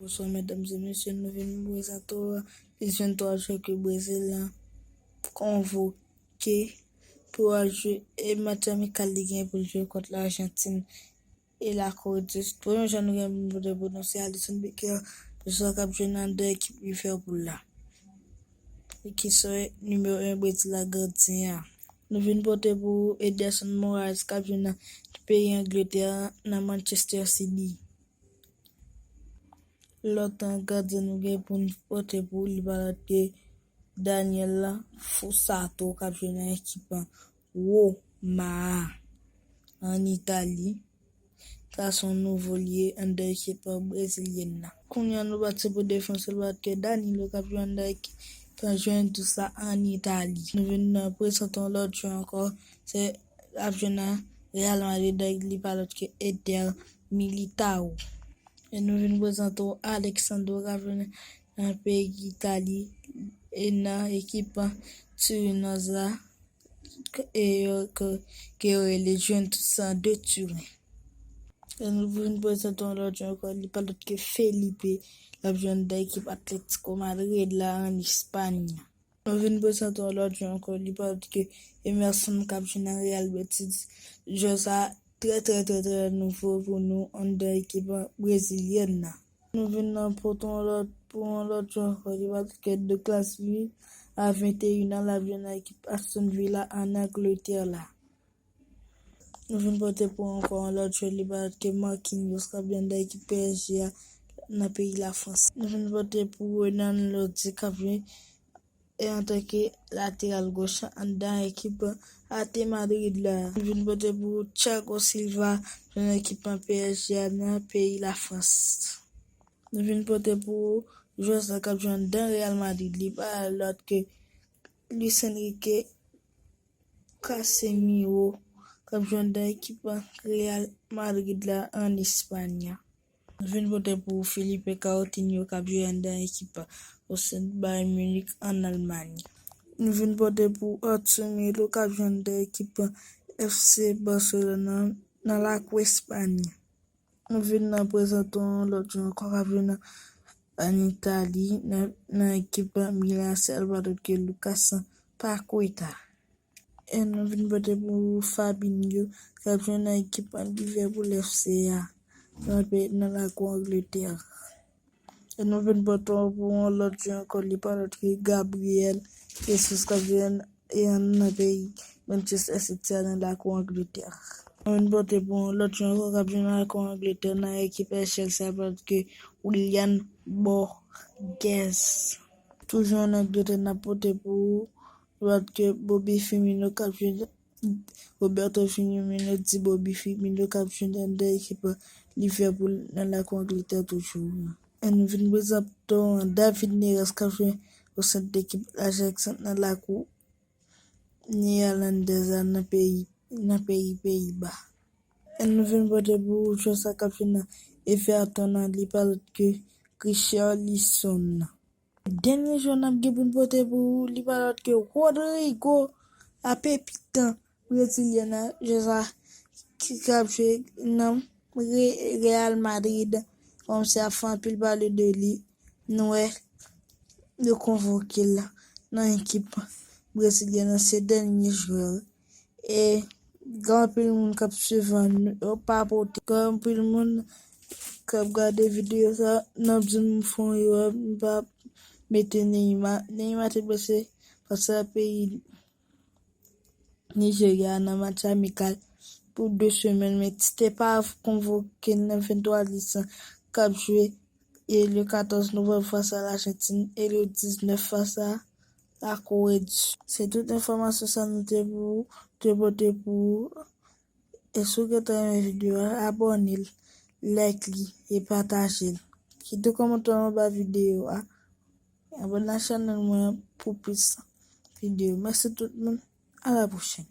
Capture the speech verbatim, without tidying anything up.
Bonswa medam e mesye, nou vin prezante w lis venntwa jwè ke Brezil la konvoke pou al jwe e match amikal li gen pou l jwe kont Lajantin e Lakore di Sid. Premye jwè nou gen pou nou pwononse Alisson Becker, jwè k ap jwe nan de ekip Liverpool la. Li ki se nimewo en Brezil la gadyen an. Nou vin pote pou Ederson Moraes k ap jwe nan peyi Angletè nan Manchester City. Lòt gadyen nou gen pou n pote pou li pa lòt ke Daniel Fussato k ap jwe nan ekip Roma an Itali. Sa se yon nouvo li ye anndan ekip brezilyèn nan. Kounye a nou pati pou defansè lòt ke Danilo k ap jwe anndan ekip Juventus la an Itali. Nou vin prezante yon lòt jwè ankò, se ap jwe nan Real Madrid, li pa lòt ke Eder Militao. E nou vin prezante w Alexandro k ap jwe nan peyi Itali e nan ekip Turinoz la, e yo ke, ke yo rele Juventus de Turin. E nou vin prezante yon lòt jwè ankò, li pa lòt ke Felipe, l ap jwe anndan ekip Atletico Madrid la an Espay. Nou vin prezante yon lòt jwè ankò, li pa lòt ke Emerson k ap jwe nan Real Betis. Jwè sa trè, trè, trè, trè nouvo pou nou anndan ekip brezilyèn nan. Nou vin nan pote yon lòt, pou yon lòt jwè ankò, li pa lòt ke Douglas Luiz a venteyen an, l ap jwe nan ekip Aston Villa an Angletè la. Nou vin pote pou ankò yon lòt jwè, li pa lòt ke Marquinhos k ap jwe anndan ekip P S G a nan peyi Lafrans. Nou vin pote pou Renan Lodi k ap jwe e antanke lateral goch anndan ekip A T Madrid la. Nou vin pote pou Thiago Silva nan ekip P S G a nan peyi Lafrans. Nou vin pote pou jwè sa k ap jwe anndan Real Madrid, li pa lòt ke Luis Enrique Casemiro k ap jwe anndan ekip Real Madrid la an Espay. Nou vin pote pou Filipe Coutinho k ap jwe anndan ekip Bayern Munich an Almay. Nou vin pote pou Arthur Melo k ap jwe anndan ekip F C Barcelona nan lakou Espay. Nou vin nan prezante yon lòt jwè ankò k ap jwe nan, an Itali, nan, nan ekip Milan, se pa lòt ke Lucas Paqueta. E nou vin pote pou Fabinho, k ap jwe nan ekip Liverpool F C a, nan pe-, nan lakou Angletè. E nou vin pote pou yon lòt jwè ankò, li pa lòt ke Gabriel Jesus k ap jwe nan peyi Manchester City a nan lakou Angletè. Nou vin pote pou yon lòt jwè ankò k ap jwe nan lakou Angletè nan ekip Chelsea, pa lòt ke Willian Borges. Toujou an Angletè, n ap pote pou ou, pa lòt ke Bobby Firmino k ap jwe, Roberto Firmino di Bobby Firmino k ap jwe anndan ekip Liverpool nan lakou Angletè toujou. E nou vin prezante w David Neres k ap jwe o sen de ekip Ajax nan lakou Neyerlandèz la nan peyi, nan peyi Peyiba. E nou vin pote pou ou jwè sa k ap jwe nan Everton nan, li pa lòt ke Richarlison. Dènye jwè n ap gen pou n pote pou ou, li pa lòt ke Rodrigo, la pépite brezilyèn nan, jwè sa ki, k ap jwe nan Re-, Real Madrid, kòmsi ap fè anpil pale de li. Nou wè, yo konvoke l nan ekip brezilyèn nan, se dènye jwè. E gen anpil moun k ap swiv an nou, yo pa pote. Gen anpil moun k ap gade videyo sa, n ap di m fon erè, m pa mete Neymar. Neymar te blese fas a peyi Nijerya nan match amikal pou de semèn, men Tite pa konvoke nan venntwa lis k ap jwe e le katòz novanm fas a Lajantin e le diznèf fas a Lakore di Sid. Se tout enfòmasyon sa nou te pou, te pote pou ou. E si w gentan renmen videyo a, abòne l, like li e pataje l. Kite kòmantè w anba videyo a. Abòne ak chanèl mwen pou plis videyo. Mèsi tout moun. A la pwochèn.